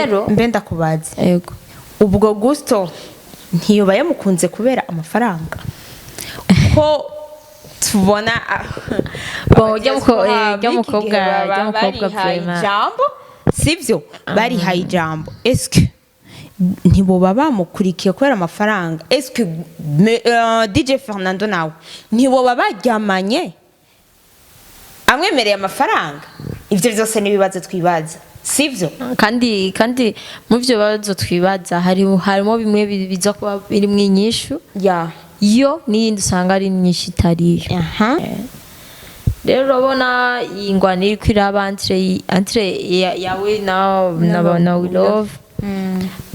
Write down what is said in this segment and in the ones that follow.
Rero Mbe ndakubaza, Ego. ubwo Gusto ntiyoba yamukunze kubera amafaranga, ko tubona? Bon, ujya mukobwa barihaye vraiment. ijambo, sibyo? Barihaye ijambo. Eske ntiboba bamukurikiye kubera amafaranga? Eske DJ Fernando nawe ntiboba baryamanye amwemereye amafaranga? Ibyo byose n'ibibazo twibaza, sibyo? Kandi mu byo bibazo twibaza harimo bimwe biza kuba birimo inyishu yo, n'iyindi usanga ari inyishu itariyo. Rero urabona iyi ngwano iri kwiraba entre yawe na We Love.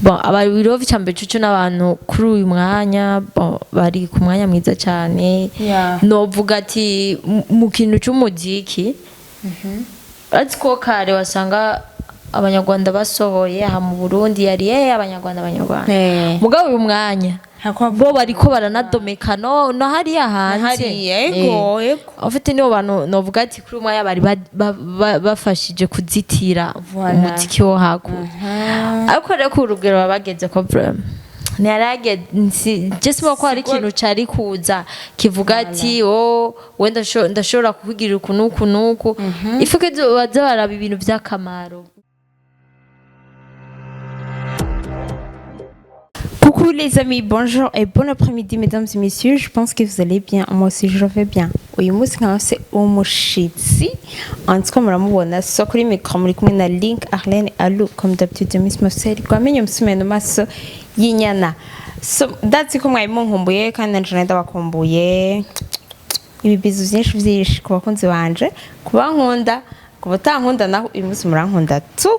Bon, aba We Love, cyambere cucu n'abantu kuri uyu mwanya, bon, bari ku mwanya mwiza cyane. Novuga ati mu kintu c'umuziki, uretse ko kare wasanga Abanyarwanda basohoye aha mu Burundi, yari Abanyarwanda, mugabo uyu mwanya bo bariko baranadomeka no hariya hanze. Hariya, ego, ego. Ufite nibo bantu novuga ati kuri uyu mwanya bari bafashije kuzitira umuziki wo hakurya. Ariko rero ku rugero baba bageze ko vraiment ntiyarageze, je siba ko hari ikintu cari kuza kivuga ati: "Oh, we ndashobora kukugirira uku n'uku n'uku." Ifuke baza baraba ibintu vy'akamaro. Coucou les amis, bonjour et bon après-midi mesdames et messieurs, je pense que vous allez bien, moi aussi je vais bien. Uyu munsi nkaba se umushitsi, en tout cas muramubona so kuri micro muri kumwe na Link Arlene Alu, comme d'habitude Miss Marcel rwamenye musumeno maso y'inyana. So ndazi ko mwari munkumbuye kandi nanje nari ndabakumbuye. Ibibizu byinshi byinshi ku bakunzi banje, ku bankunda, ku batankunda naho uyu munsi murankunda tu.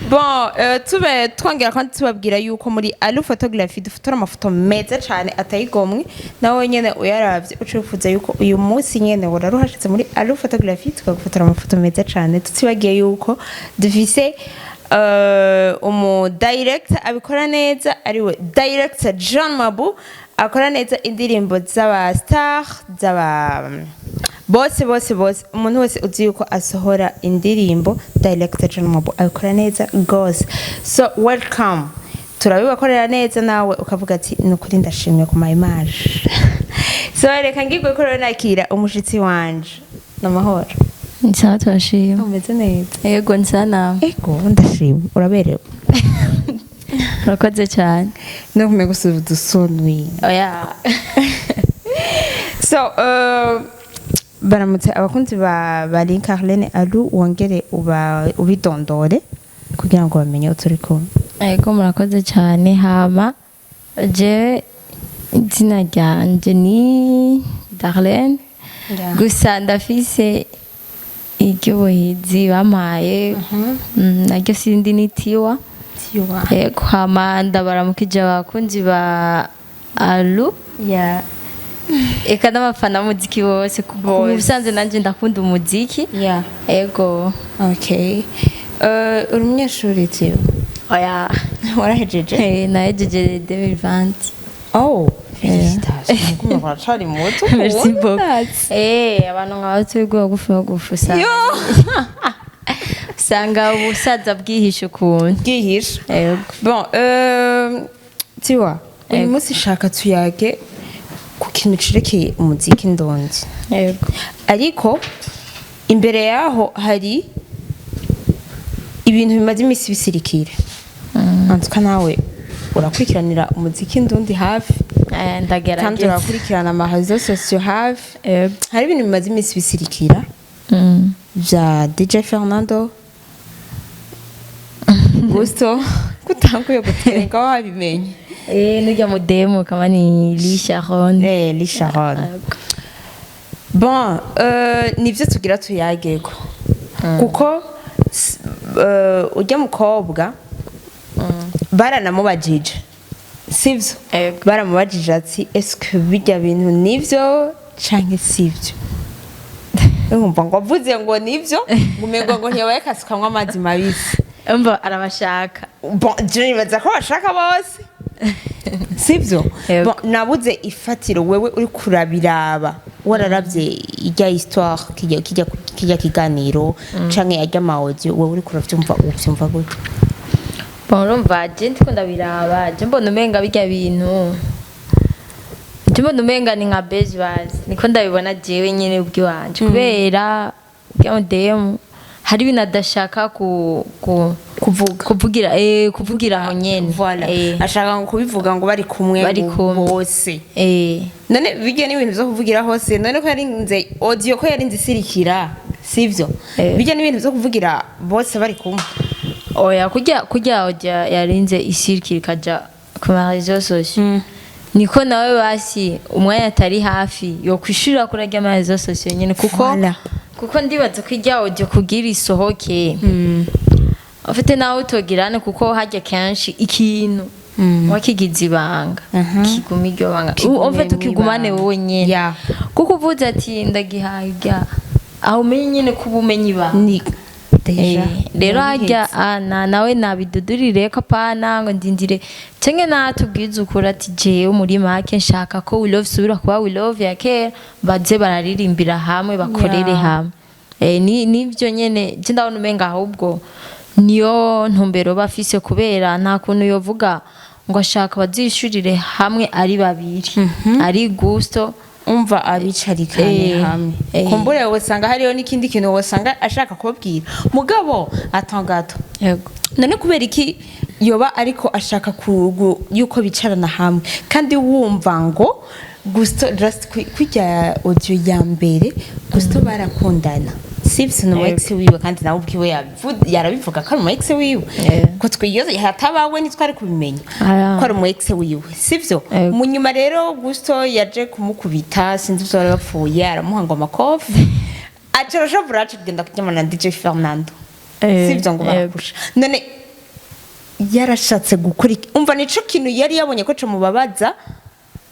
Bon, tube twongera kandi tubabwira yuko muri Alu Photography dufotora amafoto meza cyane atayigomwe, nawe nyene uyaravye uca wifuza yuko uyu munsi nyene wararuhashitse muri Alu Photography tukagufotora amafoto meza cyane. Tutibagiye yuko dufise umu director abikora neza, ariwe director John Mabu, akora neza indirimbo z'aba star, z'aba bose bose bose. Umuntu wese uzi yuko asohora indirimbo, director John Mabu abikora neza gose. So welcome, turabibakorera neza, nawe ukavuga ati: "Ni ukuri ndashimye ku ma image." So reka ngirwe ko rero nakira umushitsi wanje. Namahoro? Nsawa, turashima. Umeze neza? Yego, nsa nawe? Ego, ndashima. Uraberewe. Urakoze cyane. No kumenya gusa udusonwi. Oya. So baramutse abakunzi ba Link Arlene Alu, wongere uba ubidondore kugira ngo bamenye uwo turi kumwe. Yego, murakoze cyane. Hama jewe izina ryanje ni Darlene, gusa ndafise iry'ubuhizi bampaye, naryo sindi, ni Tiwa. Tiwa. Yego. Hama ndabaramukije abakunzi ba Alu, eka n'abafana b'umuziki bose, kuko Bose. mu busanzwe nanjye ndakunda umuziki. Ego. Okay, uri umunyeshuri, Tiwa? Oya. Warahejeje? Nahejeje 2020. Oh, félicitations, uracari muto. Merci beaucoup. Abantu nka turi bagufi bagufi usanga Yo. usanga ubusaza bwihishe ukuntu. Bwihishe. Yego. Bon, Tiwa, uyu Yego. munsi shaka tuyage ku kintu cerekeye umuziki ndondi. Yego. Ariko imbere yaho hari ibintu bimaze iminsi bisirikira. Antuka nawe urakurikiranira umuziki ndundi hafi kandi Ndagerageza. urakurikirana ama réseaux sociaux hafi. Yego. Hari ibintu bimaze iminsi bisirikira bya DJ Fernando Gusto. Kutanguye gutwenga, wabimenye? Nurya mudemu kama ni Lee Sharon. Lee Sharon. Bon, nivyo tugira tuyageko, kuko urya mukobwa baranamubajije, sivyo? Yego. Baramubajije ati: "Eske bijya bintu nivyo canke sivyo?" Urumva ngo avuze ngo nivyo, ngo umengo ngo ntiyabaye kasukamwo amazi mabisi. Umva, arabashaka. Bon, je nibaza ko bashaka bose, sivyo? Yego. Bon, nabuze ifatiro. Wewe uri kurabiraba, wararavye ijya histoire kijya kijya Kirya kiganiro canke arya ma audio, wowe uriko uravyumva, uvyumva gute? Bon, urumva je ndiko ndabiraba, je mbona umenga birya bintu, je mbona umenga ni nka base base, niko ndabibona jewe nyene ubwiwanje, kubera urya mudemu hari ibintu adashaka ku Kuvuga. kuvugira aho nyene. Voilà. Ashaka ngo kubivuga ngo bari kumwe, Bari ngo kumwe. bose. None bijya n'ibintu vyo kuvugira hose? None ko yarinze audio, ko yarinze isirikira, sivyo? Bijya n'ibintu vyo kuvugira bose bari kumwe? Oya, kurya ojya yarinze isirikira ikaja ku ma réseaux sociaux, niko nawe basi umwanya atari hafi yokwishurira kuri arya ma réseaux sociaux nyene, kuko Voilà. kuko ndibaza ko irya audio kugira isohoke ufite nawe utogirane, kuko hajya kenshi ikintu wakigize ibanga kiguma iryo banga. Kigume Ufite ukigumane mw'ibanga. wowe nyene, kuko uvuze ati ndagihaye irya, aho umenye nyene ko uba umenye ibanga. Ni déjà. Rero hajya ana nawe nabidudurire ko apana ngo ndindire cenge natubwize ukuri ati jewe muri make nshaka ko We Love subira kuba We Love ya kera, baze bararirimbira hamwe, bakorere hamwe. Ni nivyo nyene je ndabona umenga ahubwo niyo ntumbero bafise, kubera nta kuntu yovuga ngo ashaka bazishurire hamwe ari babiri, ari Gusto. Umva, abicarikane hamwe. Kumbure wosanga hariyo n'ikindi kintu wosanga ashaka kubabwira, mugabo atangato. Yego. None kubera iki yoba ariko ashaka yuko bicarana hamwe, kandi wumva ngo Gusto just kwijya audio ya mbere, Gusto barakundana, sivyo? Ni umu ex wiwe, kandi nawe ubwiwe yarabivuga ko ari umu ex wiwe. Ko twiyoze hatabawe ntitwari kubimenya ko ari umu ex wiwe, sivyo? Yego. Mu nyuma rero Gusto yaje kumukubita, sinzi ivyo bari bapfuye, aramuha ngo amakofi, aca arashavura, aca agenda kuryamana na DJ Fernando. Sivyo ngo barakusha? None yarashatse gukora iki? Umva, nico kintu yari yabonye ko camubabaza.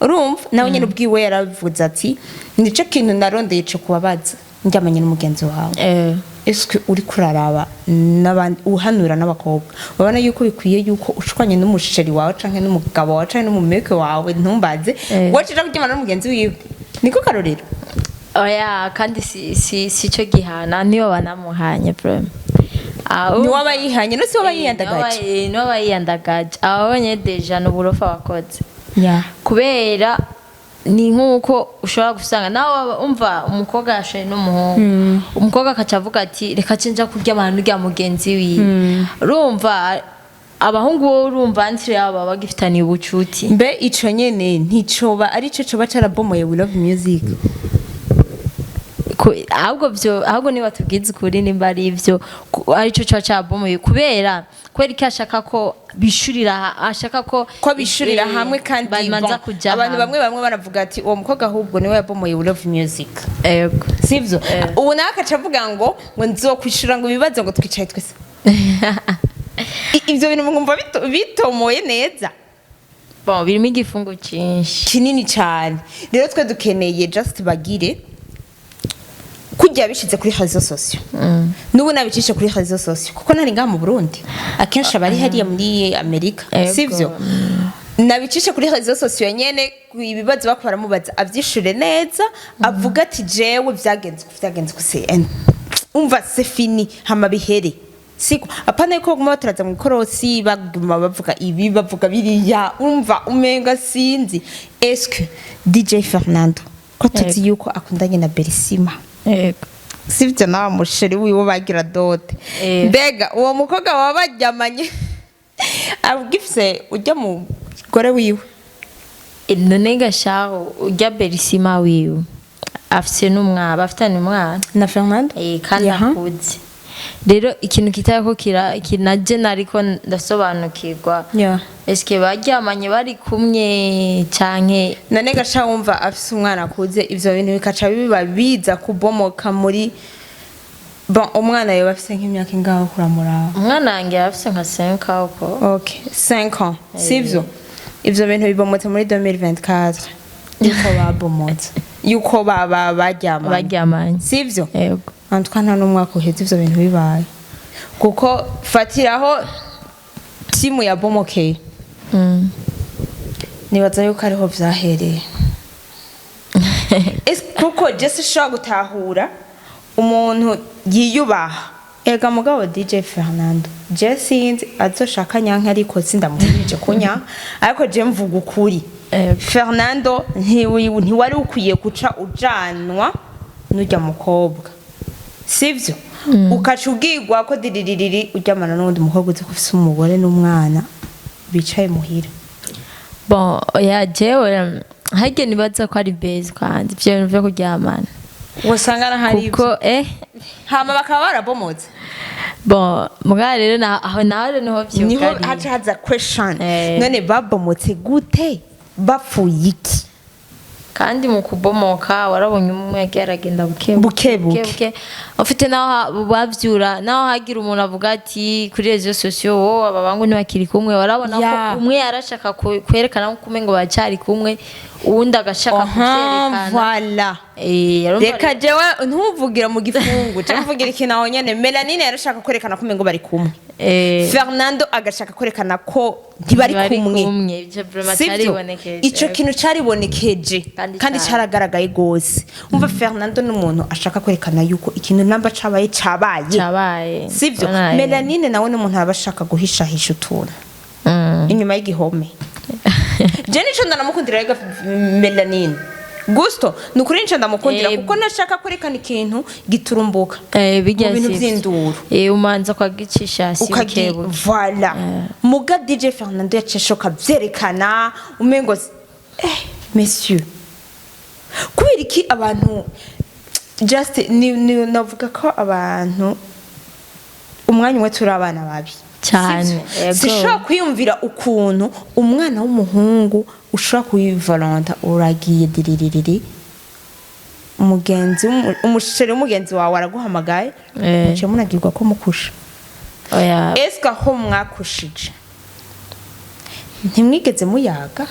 Urumva nawe nyene ubwiwe yarabivuze ati nico kintu narondeye co kubabaza, ndyamanye n'umugenzi wawe. Eske uri kuraraba n'abandi, uhanura n'abakobwa, urabona yuko bikwiye yuko ushwanye n'umusheri wawe canke n'umugabo wawe canke n'umumeke wawe, ntumbaze, wacija kuryamana n'umugenzi wiwe? Niko karorero. Oya, kandi si cyo gihana, niyo banamuhanye vraiment. Niwe aba yihanye, no si we aba yiyandagaje. Niwe aba yiyandagaje. Ababonye déjà ni uburofa bakoze, kubera ni nk'uko ushobora gusanga nawe umva umukobwa yashoye n'umuhungu, umukobwa akaca avuga ati reka nja kurya abantu rya mugenzi wiwe. Urumva abahungu bo, urumva ntire yabo baba bagifitaniye ubucuti. Mbe ico nyene nticoba arico coba carabomoye We Love Music? Ahubwo vyo, ahubwo niba tubwize ukuri, nimba ari ivyo arico coba cabomoye, kubera ko ashaka ko bishurira ashaka ko Ko bishurira hamwe, kandi bamanza bon, kuja abantu hamwe. Bamwe baravuga ati uwo mukobwa ahubwo niwe yabomoye We Love Music. Yego. Sivyo? Ubu nawe akaca avuga ngo nzokwishura ngo ibibazo ngo twicaye twese. Ivyo bintu mwumva bitomoye neza? Bon, birimo igifungo cyinshi. Kinini cyane. Rero twe dukeneye just bagire kujya bishize kuri réseaux sociaux, n'ubu nabicishe kuri réseaux sociaux, kuko ntari ngaha mu Burundi, akenshi abari hariya muri Amerika. Sivyo? Nabicishe kuri réseaux sociaux nyene, ibibazo bako baramubaza avyishure neza, avuga ati jewe vyagenze uku, vyagenze uku, c'est umva, c'est fini, hama bihere. Siko apana yuko baguma bataraza mu ikorosi, baguma bavuga ibi, bavuga biriya, umva umenga sinzi. Eske DJ Fernando, ko tuzi yuko akundanye na Berisima, Yego. sivyo? Nawe musheri wiwe bagira dote. Mbega uwo mukobwa baba baryamanye abwifise ujya mugore wiwe? None gashaho ujya Berisima wiwe afise n'umwana, bafitanye umwana. Na Fernando. Kandi akuze. Rero ikintu kitariko kira kinaje nariko ndasobanukirwa, eske baryamanye bari kumwe canke? None gasha wumva afise umwana akuze, ivyo bintu bikaca biba biza kubomoka muri, bon, umwana yoba afise nk'imyaka ingaho kuramuraba? Umwana wanjye afise nka 5 ans uko. Ok, 5 ans, sivyo? Ivyo bintu bibomotse muri 2024 yuko babomotse yuko baba baryamanye. Baryamanye. Sivyo? Yego. En tout cas nta n'umwaka uheze ivyo bintu bibaye, kuko fatiraho timu yabomokeye. Nibaza yuko ariho vyahereye. Kuko je sinshobora gutahura. Umuntu yiyubaha ega. Mugabo DJ Fernando, je sinzi azoshaka nyanka, ariko sindamuhirije kunya, ariko je mvuga ukuri. Fernando, ntiwari ukwiye guca ujanwa n'ujya mukobwa, sivyo? Ukaca ubwirwa ko diriririri uryamana n'uwundi mukobwa, uzi ko ufise umugore n'umwana bicaye muhira. Bon, oya, jewe harya nibaza ko ari base kandi ivyo bintu vyo kuryamana. Wasanga hari. Kuko hama bakaba barabomotse. Bon, mugabo rero aho naho rero niho niho vyugariye. Haca haza question. None babomotse gute? Bapfuye iki? Kandi mu kubomoka warabonye umwe yagiye aragenda buke. Buke buke. Ufite naho bavyura, naho hagira umuntu avuga ati kuri réseaux sociaux wo aba bangu ntibakiri kumwe, warabona ko umwe yarashaka kwerekana ko umengo bacari kumwe, uwundi agashaka kuvyerekana. Voilà. Yarumva. Reka jewe ntuvugira mu gifungu, je mvugira ikintu aho nyene. Melanine yarashaka kwerekana ko umengo bari kumwe, Fernando agashaka kwerekana ko ntibari ntibari kumwe. Kumwe. Ivyo vraiment Sivyo? caribonekeje. Ico kintu caribonekeje. Kandi kandi cane. Caragaragaye gose. Umva, Fernando n'umuntu ashaka kwerekana yuko ikintu namba cabaye cabaye. Cabaye. Sivyo? Urabona, Melanine nawe n'umuntu aba ashaka guhishahisha utuntu inyuma y'igihome. Je nico ndanamukundira rega Melanine. Gusto, ni ukuri nico ndamukundira, kuko nashaka kwerekana ikintu giturumbuka bijya mu bintu sivyo. vy'induru. Umanza ukagicisha hasi ukagi buke buke. Voilà. Muga DJ Fernando yaceshoka vyerekana umengo messieurs, kubera iki abantu just ni navuga ko abantu umwanya umwe turi abana babi. Cyane, Sivyo? yego. Sinshobora kwiyumvira ukuntu umwana w'umuhungu ushobora kuyivalonta, uragiye diriririri, umugenzi umu chéri w'umugenzi wawe araguhamagaye, muciye munagirwa ko mukusha. Oya. Eske aho mwakushije ntimwigeze muyaga?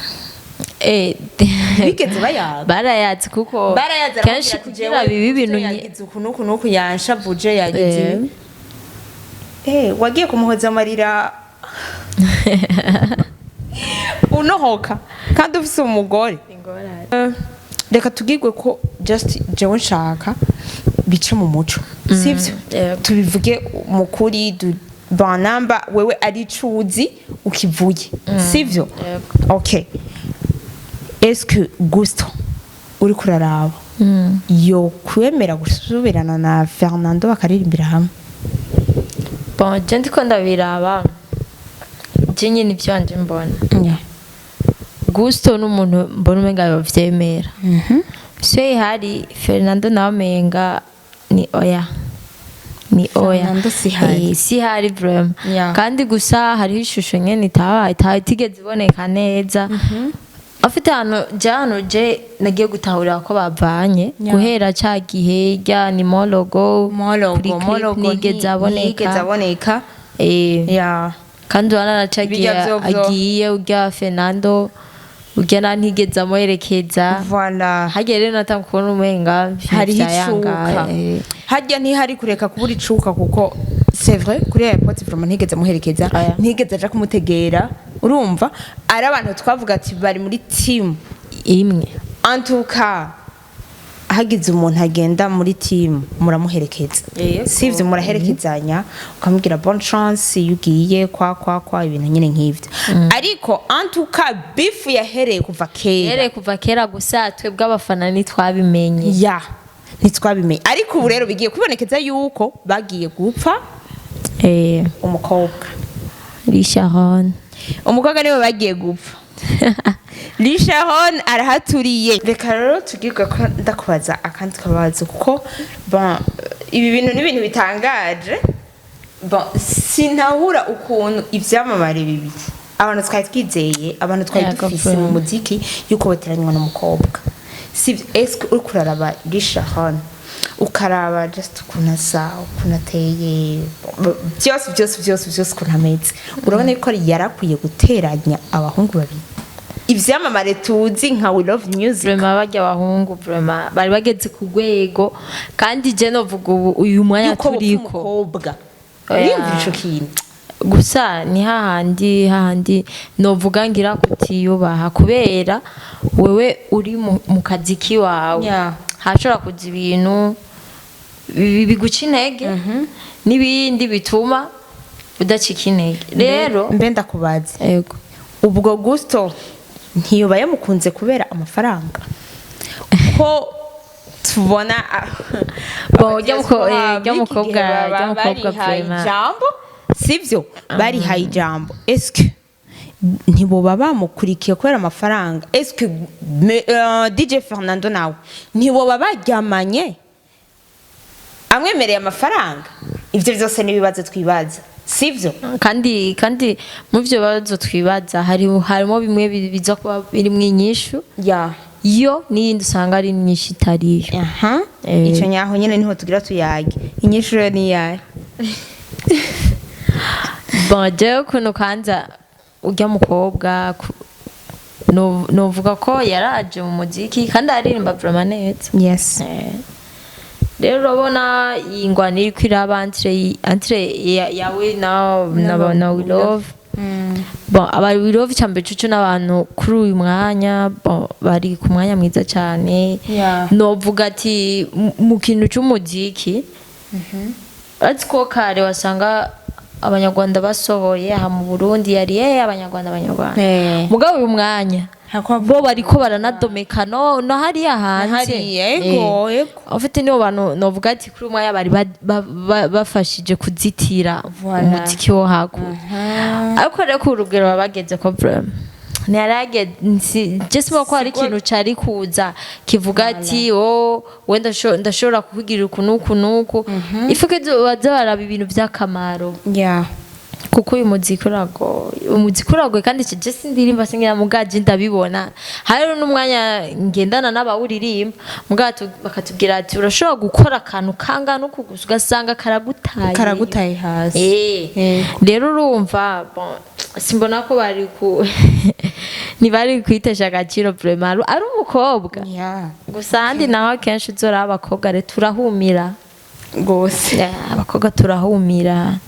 Bigeze bayaga? Barayazi kuko Barayazi. kenshi kugira bibi ibintu yagize uku n'uku n'uku, yanshavuje, yagize ibi. Wagiye kumuhoza amarira unohoka kandi ufise umugore. Reka tubwirwe ko just jewe nshaka bice mu muco, sivyo? Yego. Tubivuge mu kuri banamba wewe ari cuzi ukivuye, sivyo? Yego. Okay, est-ce que Gusto uri kuraraba yo kwemera gusubirana na Fernando bakaririmbira hamwe? Bon, je ndiko ndabiraba, je nyine ibyo wanje mbona, Gusto n'umuntu mbona umenga yovyemera. So ihari Fernando nawe umenga ni oya, ni oya. Fernando si hari. Si hari vraiment. Kandi gusa hariho ishusho nyene itigeze iboneka neza. Afite ahantu je, ahantu je nagiye gutahurira ko bavanye guhera ca gihe rya ni mologo Mologo. kuri clip Mologo nigeze aboneka. Ntigeze aboneka. Kandi urabona ca gihe Bijya vyovyo. agiye urya Fernando, urya na ntigeze amuherekeza. Voilà. Hagiye rero natanga kubona umenga Hariho vyayanga, icuka. Harya ntihari kureka kubura icuka, kuko c'est vrai, kuri airport vraiment ntigeze amuherekeza. Oya. Ntigeze aja kumutegera. Urumva ari abantu twavuga ati bari muri team imwe. En tout cas, hagize umuntu agenda muri team muramuherekeza. Sivyo? Muraherekezanya, ukamubwira bonne chance iyo ugiye kwa kwa kwa ibintu nyine nk'ivyo. Ariko en tout cas beef yahereye kuva kera. Yahereye kuva kera, gusa twebwe abafana ntitwabimenye. Ya, ntitwabimenye, ariko ubu rero bigiye kwibonekeza yuko bagiye gupfa umukobwa. Lisharon. Umukobwa niwe bagiye gupfa. Lisharon arahaturiye. Reka rero tugirwe ko ndakubaza akandi kabazo, kuko bon, ibi bintu ni ibintu bitangaje. Bon, sinahura ukuntu ivyamamare bibiri, abantu twari twizeye, abantu twari dufise mu muziki, yuko bateranywa n'umukobwa, sivyo? Eske uriko uraraba Lisharon, ukaraba just ukuntu asa, ukuntu ateye, byose byose byose byose, ukuntu ameze, urabona yuko yarakwiye guteranya abahungu babiri, ivyamamare tuzi nka We Love Music? Vraiment barya abahungu vraiment bari bageze ku rwego, kandi je novuga ubu uyu mwanya yuko bopfa turiko umukobwa. Oya. Uriyumvira ico kintu? Gusa ni hahandi hahandi novuga ngira kutiyubaha, kubera wewe uri mu kazi kiwawe, hashobora kuza ibintu. biguca intege n'ibindi bituma udacika intege rero. Mbe ndakubaza, Ego. Ubwo Gusto ntiyoba yamukunze kubera amafaranga, ko tubona Bon, ujya mukobwa barihaye vraiment. ijambo, sivyo? Barihaye ijambo. Eske ntiboba bamukurikiye kubera amafaranga? Eske DJ Fernando nawe ntiboba baryamanye amwemereye amafaranga? Ivyo vyose n'ibibazo twibaza, sivyo? Kandi mu byo bibazo twibaza harimo bimwe biza kuba birimo inyishu yo n'iyindi usanga ari inyishu itariyo. Ico nyaho nyene niho tugira tuyage. Inyishu rero ni iyahe? Bon, jewe ukuntu kanza ujya mukobwa novuga ko yaraje mu muziki kandi aririmba vraiment neza. Rero urabona iyi ngwano iriko iraba entre yawe na We Love. Bon, aba We Love, cyambere cucu n'abantu kuri uyu mwanya, bon, bari ku mwanya mwiza cyane. Novuga ati mu kintu c'umuziki, uretse ko kare wasanga Abanyarwanda basohoye aha mu Burundi, yari Abanyarwanda, mugabo uyu mwanya bo bariko baranadomeka no hariya hanze. Hariya, ego, ego. Ufite nibo bantu novuga ati kuri uyu mwanya bari bafashije kuzitira Voilà. umuziki wo hakurya. Ariko rero ku rugero baba bageze ko vraiment ntiyarageze, je siba ko hari ikintu cari kuza kivuga ati: "Oh, we ndashobora kukugirira uku n'uku n'uku." Ifuke baza baraba ibintu vy'akamaro, kuko uyu muziki uragoye, umuziki uragoye. Kandi iki je sindirimba, singira mugaje, ndabibona. Hari n'umwanya ngendana n'abawuririmba mugato bakatubwira ati urashobora gukora akantu kangana uku gusa, ugasanga karagutaye. Karagutaye hasi. Rero urumva, bon, simbona ko bari ku ntibari kwitesha agaciro vraiment ari umukobwa. Gusa ahandi naho akenshi uzora abakobwa rero turahumira. Gose. Yeah, abakobwa turahumira.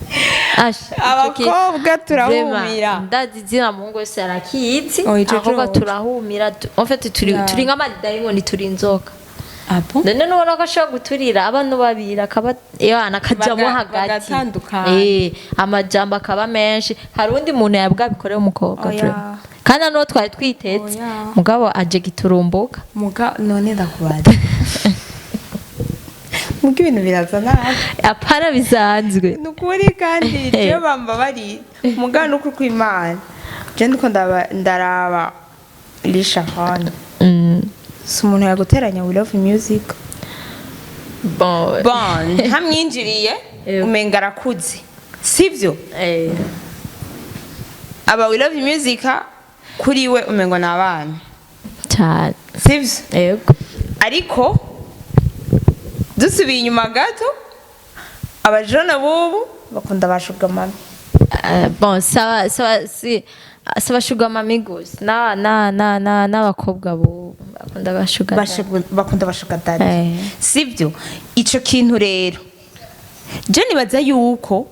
Ash, ico Abakobwa turahumira. Vraiment, ndazi izina muhungu wese arakizi. Oh, ico Abakobwa co. turahumira. En fait turi turi nk'amadayimoni, turi inzoka. Abo None nubona ko ashobora guturira abantu babiri, akaba yana akajamo hagati. Bagatandukana. Amajambo akaba menshi. Hari undi muntu yabwa bikoreye umukobwa. Oya. Vraiment. Kandi n'uwo twari twitetse, Oya. mugabo aje giturumbuka. Muga none ndakubaza, muga ibintu biraza nabi. Apana bisanzwe. Ni ukuri, kandi je bamba bari muga n'ukuri kw'Imana, je ndiko ndaraba Lisha Hon, si umuntu yaguteranya We Love Music. Bon. Bon, ntamwinjiriye. Umenga arakuze, sivyo? Aba We Love Music kuri we umengo ni abana. Cyane. Sivyo? Yego. Ariko dusubiye inyuma gato, abajene bubu bakunda ba sugar mummy. Bon, sawa, si saba sugar mummy gusa, na na na na n'abakobwa bo bakunda ba sugar daddy. Bakunda ba sugar daddy. Sibyo? Ico kintu rero je nibaza yuko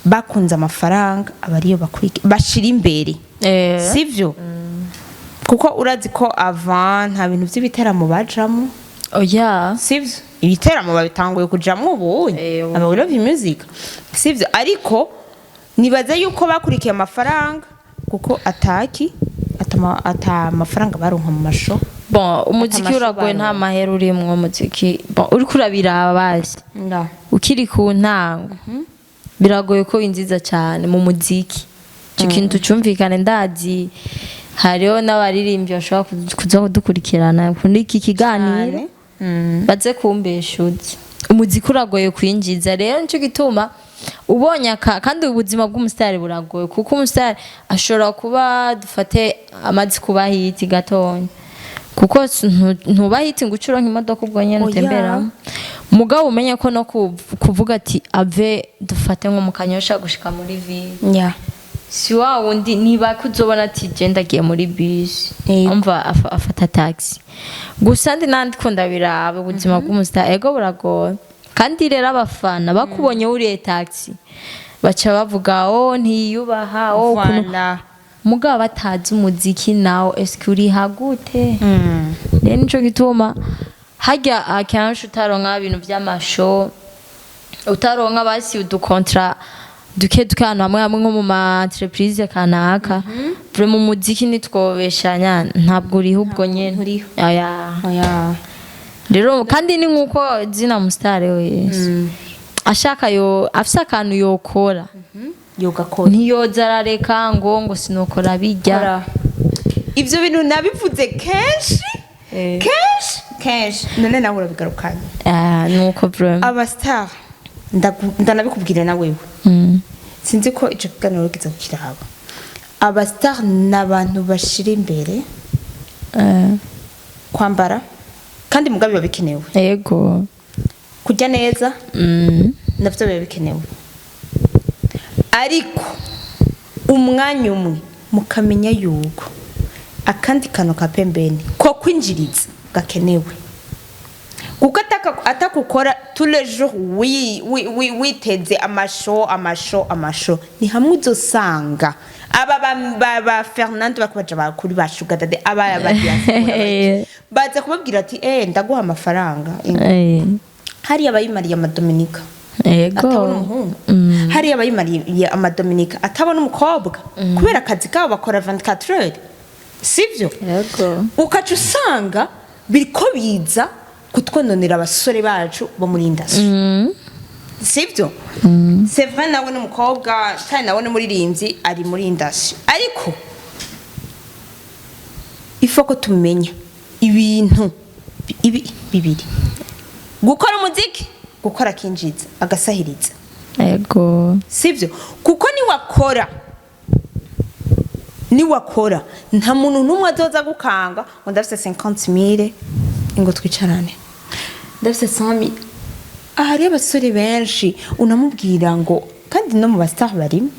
bakunze amafaranga, aba ariyo bashira imbere. Sivyo? Kuko urazi ko avant nta bintu by'ibiteramo bajamo. Oya. Sivyo? Ibiteramo babitanguye kujamwo ubunye. Aba We Love Music, sivyo? Ariko nibaza yuko bakurikiye amafaranga, kuko ataki ata amafaranga baronka mu masho. Bon, umuziki Atamashu uragoye, nta baronka. mahera urimwo umuziki. Bon, uriko urabiraba basi ukiri ku ntango, biragoye ko winjiza cyane mu muziki. Icyo kintu tucumvikane. Ndazi hariho n'abaririmbyi bashobora kuza kudukurikirana kuri iki kiganiro, baze kumbeshuza. Umuziki uragoye kwinjiza, rero nicyo gituma ubonye aka. Kandi ubuzima bw'umusitari buragoye, kuko umusitari ashobora kuba, dufate, amaze kuba hit gatonya, kuko ntuba hit ngo uce uronka imodoka ubwo nyene Oya. utemberamo. Mugabo umenye ko no kuvuga ati ave, dufate nko mu Kanyosha gushika muri ville, si wa wundi niba kuzobona ati je ndagiye muri bisi. Umva, afata taxi gusa. Ndi nandi ko ndabiraba, ubuzima bw'umustar ego buragoye. Kandi rero abafana bakubonye wuriye taxi, baca bavuga: "Oh, ntiyubaha, oh ukuntu." Voilà. Mugabo batazi umuziki nawo, eske uriha gute? Rero nico gituma Harya akenshi utaronka ibintu vy'amasho, utaronka basi udu contrat duke duke ahantu hamwe hamwe nko mu ma entreprise kanaka, vraiment umuziki nitwobeshanya, ntabwo uriho ubwo nyene. Nturiho. Oya. Oya. Rero kandi ni nkuko zina mu star wese ashaka yo afise akantu yokora, yogakora. Ntiyoza arareka ngo sinokora bijya. Kora. Ibyo bintu nabivuze kenshi, kenshi kenshi, none nawe urabigarukanye. Ah, nuko vraiment. Aba star, ndanabikubwira na wewe, sinzi ko ico kiganiro wigeze kukiraba, aba star ni abantu bashira imbere kwambara, kandi mugabe biba bikenewe, kurya neza, navyo biba bikenewe, ariko umwanya umwe mukamenya yuko akandi kantu ka pembeni ko kwinjiriza gakenewe, kuko atakukora tous les jours witeze amasho, amasho, amasho, ni hamwe uzosanga aba ba Fernando bakubaja bakuri ba Sugar Daddy, aba ba diaspora baza kubabwira ati: "Eh, ndaguha amafaranga." Hariya abayimariye amadominika atabona umuhungu, hariya abayimariye amadominika atabona umukobwa, kubera akazi kabo bakora 24 heures, sivyo? Yego. Ukaca usanga biriko biza kutwononera abasore bacu bo muri industry, sivyo? C'est vrai, nawe n'umukobwa kandi nawe n'umuririmbyi ari muri industry, ariko ifo ko tumenya ibintu ibi bibiri: gukora umuziki, gukora akinjiza agasahiriza. Sivyo? Kuko niwakora nta muntu n'umwe azoza gukanga ngo ndafise 50 mille ngo twicarane, ndafise 100 mille. Aha hariyo abasore benshi unamubwira ngo, kandi no mu ba star barimo,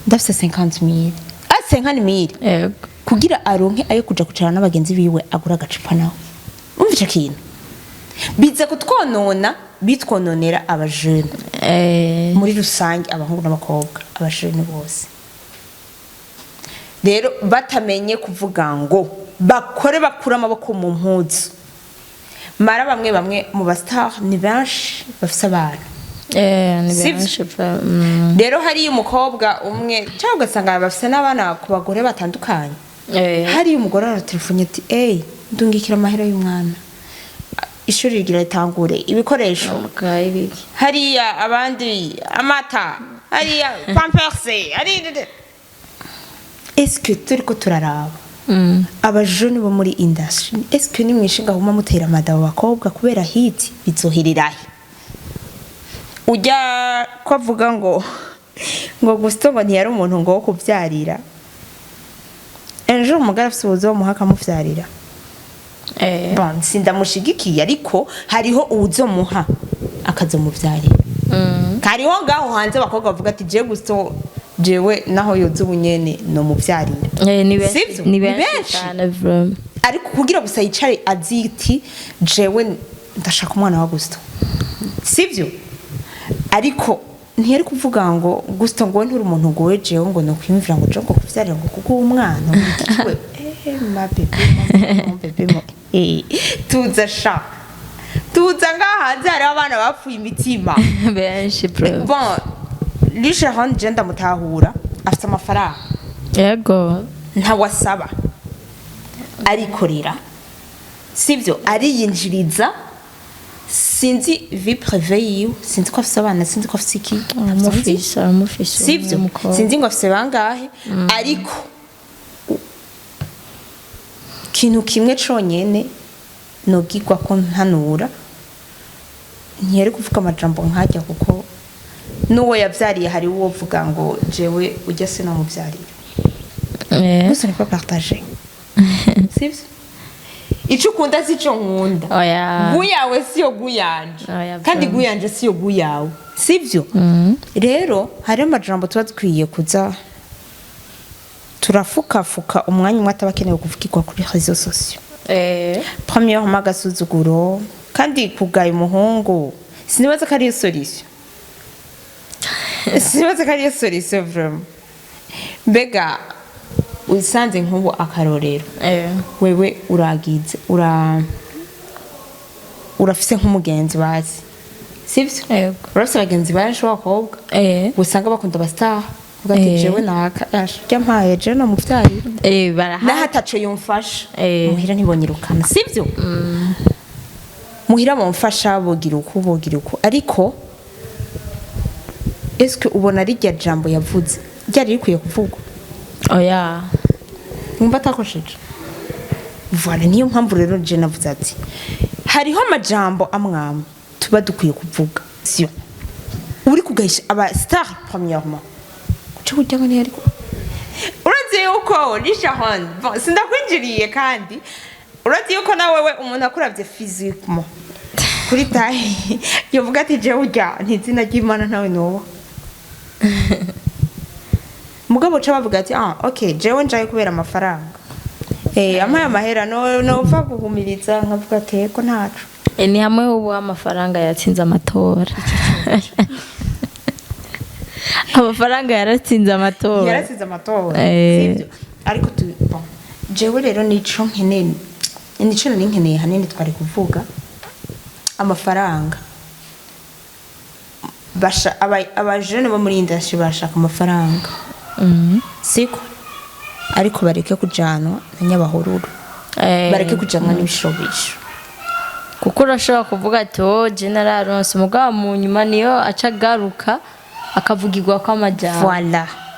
ndafise 50 mille, ah, 50 mille, kugira aronke ayo kuja kwicarana n'abagenzi biwe, agura agacupa nawe. Umva, ico kintu biza kutwonona, bitwononera abajene muri rusange, abahungu n'abakobwa, abajene bose. Rero batamenye kuvuga ngo bakore, bakure amaboko mu mpuzu. Mara bamwe bamwe mu ba star ni benshi bafise abana. Ni Sivyo? benshi. Rero hariyo umukobwa umwe cyangwa ugasanga bafise n'abana ku bagore batandukanye. Hariyo umugore aratelefone ati: "Eyi, ndungikira amahera y'umwana, ishuri rigira ritangure, ibikoresho." Ubwayi biki. Hariya abandi amata, hariya pampers, hariya. Eske turiko turaraba abajene bo muri industry, eske nimwishinga huma mutera amadabo abakobwa kubera hit, bizohererahe? Ujya ko avuga ngo Gusto ngo ntiyari umuntu ngo wo kuvyarira, ejo umugore afise uwuzomuha akamuvyarira. Bon, sindamushigikiye, ariko hariho uwuzomuha akazomuvyarira. Hariho ngaho hanze abakobwa bavuga ati: "Je Gusto, jewe naho yoza ubunyene nomuvyarira." Ni benshi. Sivyo? Ni Ni benshi benshi. cyane vraiment. Ariko kugira gusa yicare aziti: "Jewe ndashaka umwana wa Gusto," sivyo? Ariko ntiyari kuvuga ngo Gusto ngo nturi umuntu, ngo we jewe ngo nokwiyumvira ngo je ngo kuvyarira ngo kuko uwo mwana we, ma bébé, mon bébé, mo tuza sha, tuza. Ngaha hanze hariho abana bapfuye imitima. Benshi vraiment. Bon, Ligeron je ndamutahura, afite amafaranga. Ntawasaba, arikorera, sibyo? Ariyinjiriza. Sinzi vie privée yiwe, sinzi ko afise abana, sinzi ko afise iki. Aramufise, aramufise. Sibyo? Umukobwa. Sinzi ngo afise bangahe, ariko ikintu kimwe conyene nogirwa ko ntanura, ntiyari kuvuga amajambo nkajya, kuko n'uwo yavyariye hari uwo uvuga ngo jewe ujya sinamuvyarira. Gusa niko partage, sivyo? Ico ukunda si ico nkunda. Oya. Goût yawe siyo goût yanje. Oya, kandi vraiment. Goût yanje siyo goût yawe, sivyo? Rero hariho amajambo tuba dukwiye kuza turafukafuka umwanya umwe ataba akenewe kuvugirwa kuri réseaux sociaux. Premièrement, agasuzuguro, kandi kugaya umuhungu sinibaza ko ariyo solution, sinibaza ko ariyo solution vraiment. Mbega usanze nk'ubu akarorero, wewe uragize Urafise nk'umugenzi bazi, sivyo? Yego. Urafise abagenzi benshi b'abakobwa usanga bakunda aba star, uvuga ati jewe naka rya mpaye je no muvyarira Barahari. Naho ataco yumfasha, muhira ntibonyirukana, sivyo? Muhira bomfasha, bogira uku, bogira uku, ariko eske ubona rirya jambo yavuze ryari rikwiye kuvugwa? Oya. Wumva atakosheje? Voilà, niyo mpamvu rero je navuze ati hariho amajambo amwamwe tuba dukwiye kuvuga, sio uri kugahisha aba star. Premièrement, kuca burya ngo ntiyari urazi yuko Sharon, bon, sindakwinjiriye, kandi urazi yuko nawe we umuntu akuravye physiquement kuri taille yovuga ati jewe urya ntizina ry'Imana ntawe nuba. Mugabo ca bavuga ati: "Ah, okay, jewe njaye kubera amafaranga, ampaye amahera no nova guhumiriza nkavuga ati ego, ntaco." Ni hamwe ubu amafaranga yatsinze amatora, amafaranga yaratsinze amatora. Yarasize amatora. Sivyo? Ariko bon, jewe rero nico nkeneye, nico nari nkeneye hanini twari kuvuga amafaranga. Basha abajene bo muri industry bashaka amafaranga, siko? Ariko bareke kujanwa na nyabahururu, bareke kujanwa n'ibishobisho. Kuko urashobora kuvuga ati: "Oh, je nararonse," mugabo mu nyuma niyo aca agaruka akavugirwa ko amajambo,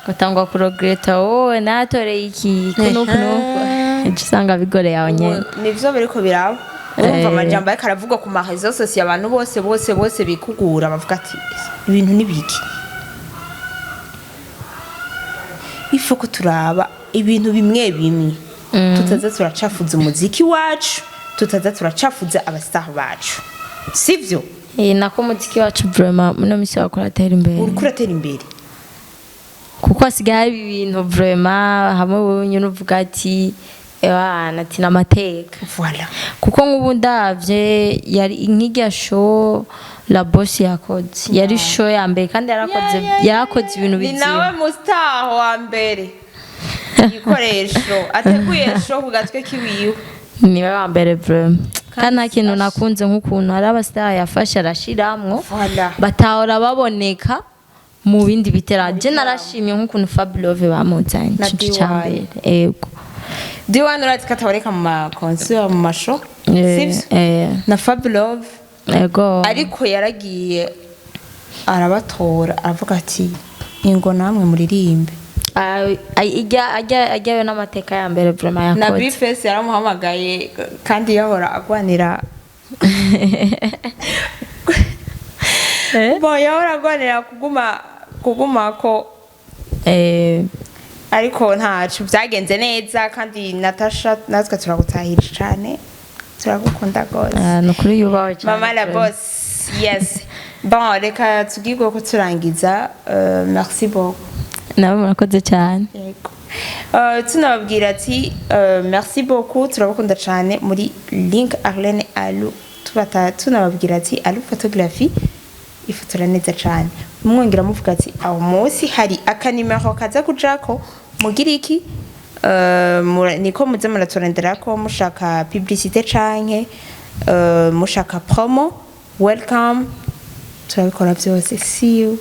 ugatangwa kuregretta: "Wowe natoreye iki kunuku nuku." Ejo usanga bigoreye aho nyene. Nivyo biriko biraba, urumva, amajambo ariko aravugwa ku ma réseaux sociaux, abantu bose bose bose bikugura bavuga ati ibintu ni biki. Ifo ko turaba ibintu bimwe bimwe, tutaza turacafuza umuziki wacu, tutaza turacafuza aba star bacu, sivyo? Nako umuziki wacu vraiment muno misi wakora atera imbere. Uriko uratera imbere. Kuko hasigaye hari ibintu vraiment hamwe wowe nyine uvuga ati: "Ewana," ati n'amateka. Kuko nk'ubu ndavye yari nk'irya show La Boss yakoze, yari show ya mbere kandi yarakoze ibintu Ni bizima. Nawe mu star wa mbere igikoresho ateguye show ku gatwe kiwiwe. Niwe wa mbere vraiment, kandi nta kintu nakunze nk'ukuntu hari aba star yafashe arashiramwo batahora baboneka mu bindi biteramo. Je narashimye nk'ukuntu Fablove bamuzanye. Na Ico D1. ca mbere, ego. D1 urazi ko ataboneka mu ma concert, mu ma show, sivyo? Na Fablove. Ego. Ariko yaragiye arabatora, aravuga ati: "Ingo namwe muririmbe." Ajya ajyayo n'amateka ya mbere vraiment Na yakoze. Bifesi yaramuhamagaye, kandi yahora agwanira, bo yahora agwanira kuguma ko. Ariko ntaco byagenze neza, kandi Natasha, natwe turagutahira cyane, turagukunda rwose. Ah, ni ukuri yubahwe cyane. Mama la Vraiment. boss, yes. Bon, reka tugirwe ko turangiza. Merci beaucoup. Nawe murakoze cyane. Yego. Tunababwira ati merci beaucoup, turabakunda cyane muri Link Arlene Alu. Tubata tunababwira ati Alu Photography ifotora neza cyane. Mwongera muvuga ati aho munsi hari akanimero kaza kujako mugira iki, niko muze muraturondera ko mushaka publicité canke mushaka promo, welcome, turabikora byose. See you.